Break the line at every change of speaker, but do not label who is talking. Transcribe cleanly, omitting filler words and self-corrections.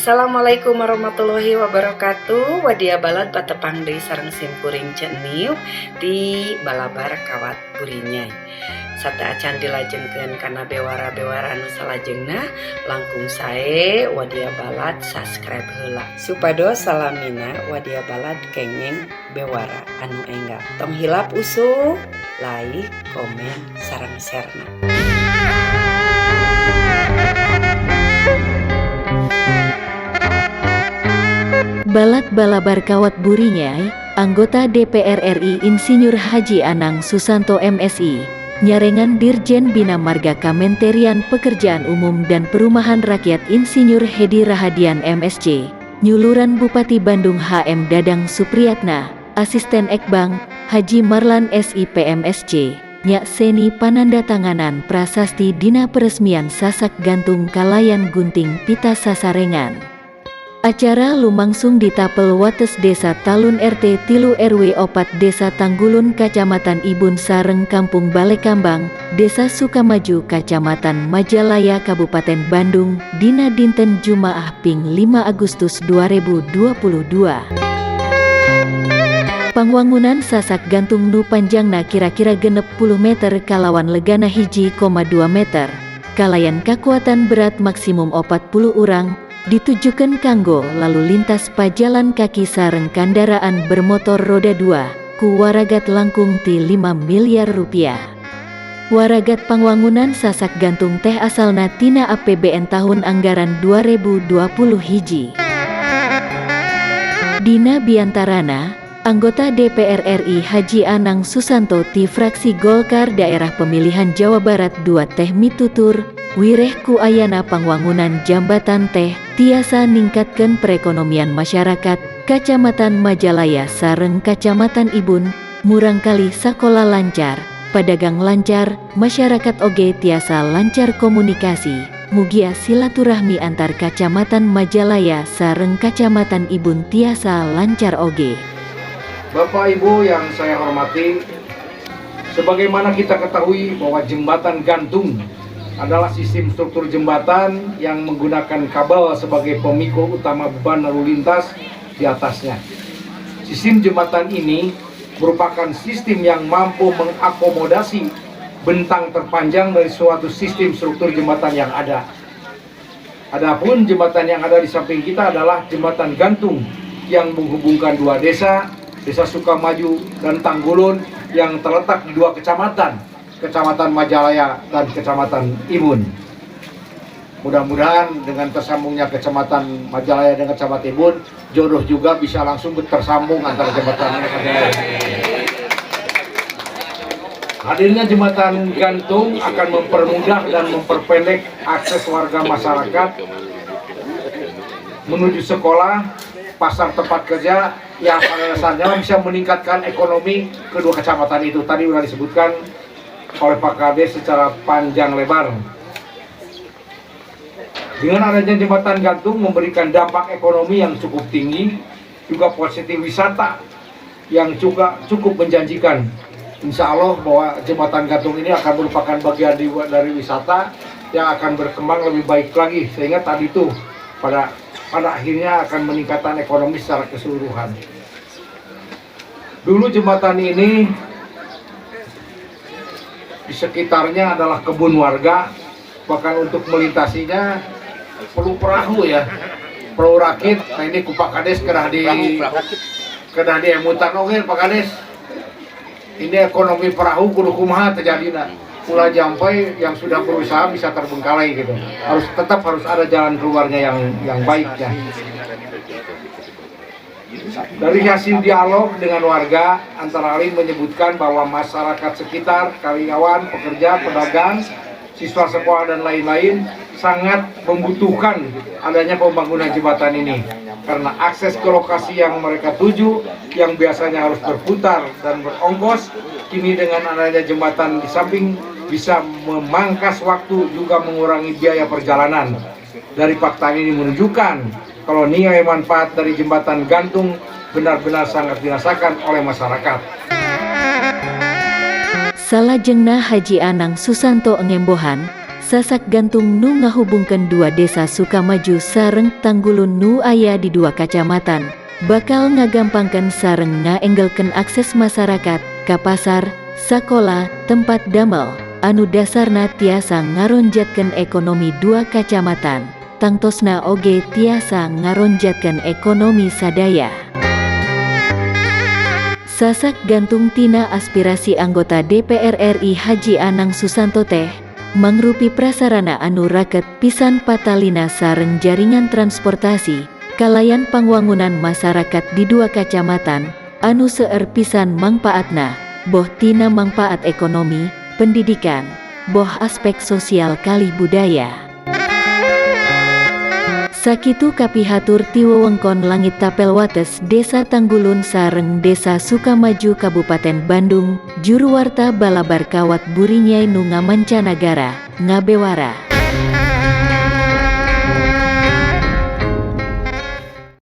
Assalamualaikum warahmatullahi wabarakatuh. Wadia balad, patepang deui sareng simkuring Ceu Niu di Balabar Kawat Burinyai. Sateuacan dilajengkeun kana bewara-bewara anu salajengna, langkung sae wadia balad subscribe heula supados salamina wadia balad kengeng bewara anu enggal. Tong hilap usup like, komen, sareng share-na.
Balad Balabar Kawat Burinyai, anggota DPR RI Insinyur Haji Anang Susanto MSI, nyarengan Dirjen Bina Marga Kementerian Pekerjaan Umum dan Perumahan Rakyat Insinyur Hedi Rahadian MSC, nyuluran Bupati Bandung HM Dadang Supriyatna, Asisten Ekbang, Haji Marlan SIP MSC, nyakseni panandatanganan prasasti dina peresmian sasak gantung kalayan gunting pita sasarengan. Acara lumangsung di Tapel Wates Desa Talun RT 3 RW 4 Desa Tanggulun Kacamatan Ibun sareng Kampung Balekambang, Desa Sukamaju Kacamatan Majalaya Kabupaten Bandung, dina dinten Jumaah ping 5 Agustus 2022. Pangwangunan sasak gantung nu panjangna kira-kira 60 meter kalawan legana 1,2 meter, kalayan kakuatan berat maksimum 40 urang, ditujukan kanggo lalu lintas pajalan kaki sareng kendaraan bermotor roda 2, ku waragat langkung ti 5 miliar rupiah. Waragat pangwangunan sasak gantung teh asalna tina APBN tahun anggaran 2020 hiji. Dina biantarana, anggota DPR RI Haji Anang Susanto ti fraksi Golkar Daerah Pemilihan Jawa Barat 2 teh mitutur, wireh ku ayana pangwangunan jambatan teh tiasa ningkatkan perekonomian masyarakat, Kacamatan Majalaya sareng Kacamatan Ibun, murangkali sakola lancar, pedagang lancar, masyarakat oge tiasa lancar komunikasi, mugia silaturahmi antar Kacamatan Majalaya sareng Kacamatan Ibun tiasa lancar oge.
Bapak Ibu yang saya hormati, sebagaimana kita ketahui bahwa jembatan gantung adalah sistem struktur jembatan yang menggunakan kabel sebagai pemikul utama beban lalu lintas di atasnya. Sistem jembatan ini merupakan sistem yang mampu mengakomodasi bentang terpanjang dari suatu sistem struktur jembatan yang ada. Adapun jembatan yang ada di samping kita adalah jembatan gantung yang menghubungkan dua desa, Desa Sukamaju dan Tanggulun, yang terletak di dua kecamatan, Kecamatan Majalaya dan Kecamatan Ibun. Mudah-mudahan dengan tersambungnya Kecamatan Majalaya dan Kecamatan Ibun, jodoh juga bisa langsung tersambung antara jembatan Majalaya. Hadirnya jembatan gantung akan mempermudah dan memperpendek akses warga masyarakat menuju sekolah, pasar, tempat kerja, yang pada dasarnya bisa meningkatkan ekonomi kedua kecamatan itu. Tadi sudah disebutkan oleh Pak Kades secara panjang lebar. Dengan adanya jembatan gantung memberikan dampak ekonomi yang cukup tinggi, juga positif wisata yang juga cukup menjanjikan. Insya Allah bahwa jembatan gantung ini akan merupakan bagian dari wisata yang akan berkembang lebih baik lagi, sehingga tadi itu pada pada akhirnya akan meningkatkan ekonomi secara keseluruhan. Dulu jembatan ini di sekitarnya adalah kebun warga, bahkan untuk melintasinya perlu perahu ya, perahu rakit. Nah, ini ku Pak Kades kedah di emutan oge, Pak Kades. Ini ekonomi perahu kudu kumaha terjadi. Ulah jampai yang sudah berusaha bisa terbengkalai gitu. Harus tetap harus ada jalan keluarnya yang baik ya. Dari hasil dialog dengan warga, antara lain menyebutkan bahwa masyarakat sekitar, karyawan, pekerja, pedagang, siswa sekolah, dan lain-lain sangat membutuhkan adanya pembangunan jembatan ini. Karena akses ke lokasi yang mereka tuju, yang biasanya harus berputar dan berongkos, kini dengan adanya jembatan di samping bisa memangkas waktu juga mengurangi biaya perjalanan. Dari fakta ini menunjukkan kalau nilai manfaat dari jembatan gantung benar-benar sangat dirasakan oleh masyarakat.
Salajengna Haji Anang Susanto ngembohan, Sasak gantung nu ngahubungkeun dua desa Sukamaju sareng Tanggulun nu aya di dua kacamatan, bakal ngagampangkeun sareng ngaenggelkeun akses masyarakat ka pasar, sakola, tempat damel, anu dasarna tiasa ngaronjatkeun ekonomi dua kacamatan, tangtosna oge tiasa ngaronjatkeun ekonomi sadaya. Sasak gantung tina aspirasi anggota DPR RI Haji Anang Susanto teh, mangrupi prasarana anu raket pisan patalina sareng jaringan transportasi, kalayan pangwangunan masyarakat di dua kacamatan, anu seueur pisan mangpaatna, boh tina mangpaat ekonomi, pendidikan, boh aspek sosial kalih budaya. Sakitu kapihatur ti wewengkon langit tapel wates Desa Tanggulun sareng Desa Sukamaju Kabupaten Bandung, juru warta Balabar Kawat Burinyai nu ngamancanagara, ngabewara.